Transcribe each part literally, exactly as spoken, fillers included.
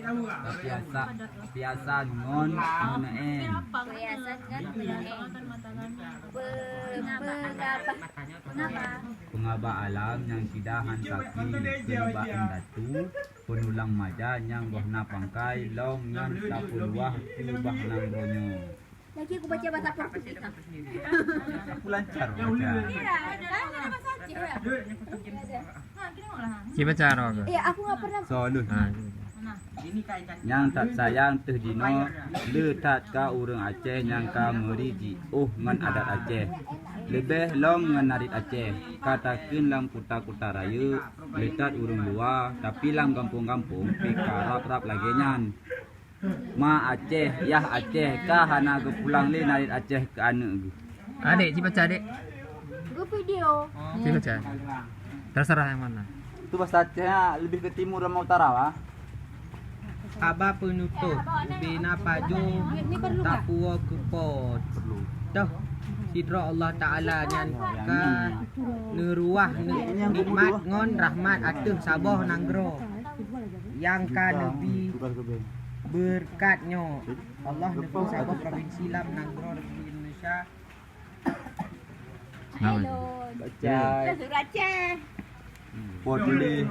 Piasa, piasa ngon meuneuen. Piasa ngon meuneuen. Pe-, pengabah, pengabah. Pengabah alam nyang sida han sakri, keubah indatu, peunulang maja nyang gobnyan pangkai lom ngon tapeuluah keubah nanggroe nyoe. Lagi aku baca bahasa Portugis, ha. Aku lancar baca. Iya, kan ada bahasa Aceh, ya? Ha, kita mau lah, ha. Cuba baca, Rok. Iya, aku nggak pernah. Soalnya. Ha, cuba baca. Nyang that sayang teuh jinoe, le that ka ureuëng Aceh nyang ka meuri jiôh ngon adat Aceh. Leubeh lom ngon narit Aceh, ka takheun lam kuta-kuta rayeuk, le that ureuëng luwa, tapi lam gampông-gampông pih ka rab-rab lagée nyan. Ma Aceh, yah Aceh, ka hana geupulang lé narit Aceh keu aneuëk geuh. Adek, cuba baca, Dek. Geuh video. Cuba baca. Terserah yang mana. Tu bahasa Aceh leubeh ke timur sama utara, wah. Haba peunutôp, ubena pajoh tapuwoe keu Po teuh, sidroe Allah Taala nyan ka neuruwah nikmat ngon rahmat ateueh saboh nanggroe nyang ka neubi beureukat nyoe. Allah neupeu saboh provinsi lam nanggroe Republik Indonesia. Hai, Lôn. Baca. Bahasa Aceh. Buat tulis.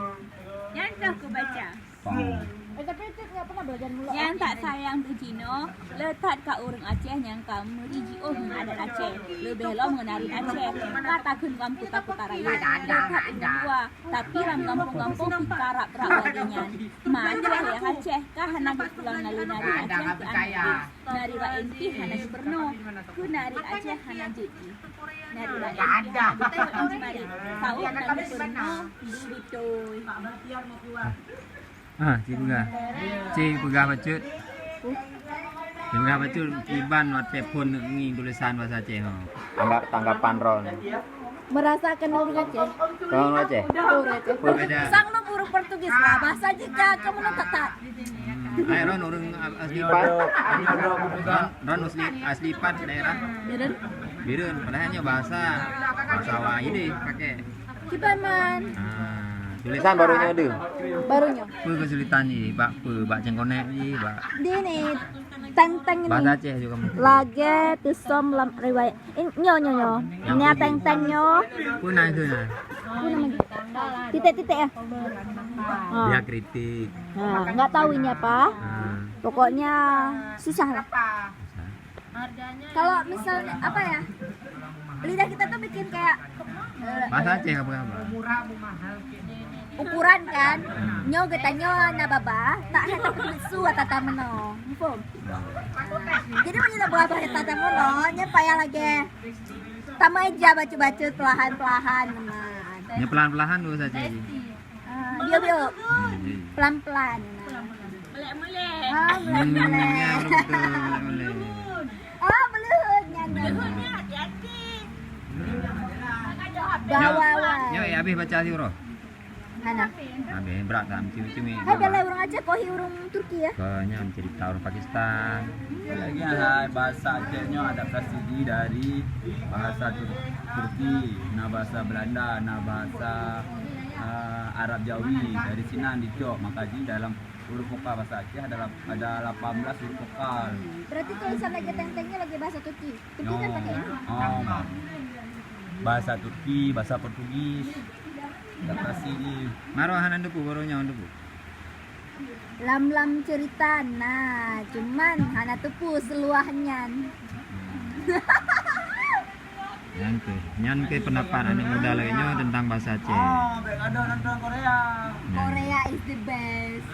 Nyan dah aku baca. Faham. Eh, tapi itu nggak pernah belajar mula. Nyang that sayang teuh jinoe, le that ka ureuëng Aceh nyang ka meuri jiôh ngon adat Aceh. Leubeh lom ngon narit Aceh. Ka takheun lam kuta-kuta rayeuk, le that ureuëng luwa. Tapi lam gampông-gampông pih ka rab-rab lagée nyan. Ma Aceh, yah Aceh, ka hana geupulang lé narit Aceh keu aneuëk geuh. Narit laén pih hana geupeurunoe keu narit Aceh hana jeuet jih. Narit laén pih hana geupeurunoe keu narit. Saboh na geupeurunoe beutôi. Ah, ci peugah. Ci peugah bacut. Ci peugah bacut, kiban watée phon ngieng tulisan bahasa Aceh ho. Anggap tanggapan droeneuh. Merasakan ureuëng Aceh. Ureuëng Aceh. Ureuëng Aceh. Berbeda. Sang lom ureuëng Portugis lah, bahasa jih ka, ka meunan that-that. Hmm. Hai, Ron, ureuëng asli Pat. Ron, Ron asli, asli Pat daerah? Bireuen. Bireuen, padahal nyoe bahasa, bahasa awak ini pakai. Kiban man. Ah, tulisan baru nyoe deh. Baru nyoe. Apa kesulitan ni? Bak apa? Bak cengkonek ni, bak. Dia ni, teng-teng ni. Bahasa Aceh juga mungkin. Lagée teusom lam riwayat. In-, nyoe, nyoe, nyoe. Nyang nia puji. Teng-teng nyoe. Pun naik ke nah? Apa nama dia? Titik-titik ya? Ha. Dia kritik. Ha, nggak tahu ini apa. Ha. Pokoknya susah lah. Susah. Kalau misalnya apa ya? Lidah kita tuh bikin kayak, eh, bahasa Aceh apa, apa? Ukuran kan, nyoe geutanyoe na babah, tak hai tapi su atau tak meunoe, muphom? Jadi meunyoe na babah tak meunoe, nyoe payah lagée tamai ja bacut-bacut peulahan-peulahan meunan. Nyoe peulahan-peulahan tu saja. Ah, biôk-biôk. Hmm, iya. Pelan-pelan. Mulai-mulai. Ah, hmm, mulai-mulai. Ya, betul, mulai-mulai. Ah, beleuheut nyan. Beleuheut ni hati-hati. Bawa, nyoe, wai. Nyoe, eh, habis baca surah. Hana. Habis, berat tak? Cumi-cumi. Hai, dalam ureuëng Aceh, kok hi ureuëng Turki ya? Banyak cerita orang Pakistan. Lagi hai, bahasa Aceh nyoe adaptasi di dari bahasa Tur-, Turki, na bahasa Belanda, na bahasa, eh, Arab Jawi. Dari sinan dicok, maka jih dalam huruf vokal bahasa Aceh ada lap-, ada lapan belas huruf vokal. Berarti tulisan lagée teng-teng nyoe lagée bahasa Turki. Turki kan pakai ini. Oh, bahasa Turki, bahasa Portugis. Adaptasi jih. Maro hana teupeu, baru nyoe teupeu. Lam-lam cerita na, cuman hana teupeu seuluwah nyan. Nyan keuh, nyan keuh pendapat aneuk muda lagée nyoe tentang bahasa Aceh. Oh, bék gadoh nonton Korea. Nah. Korea is the best.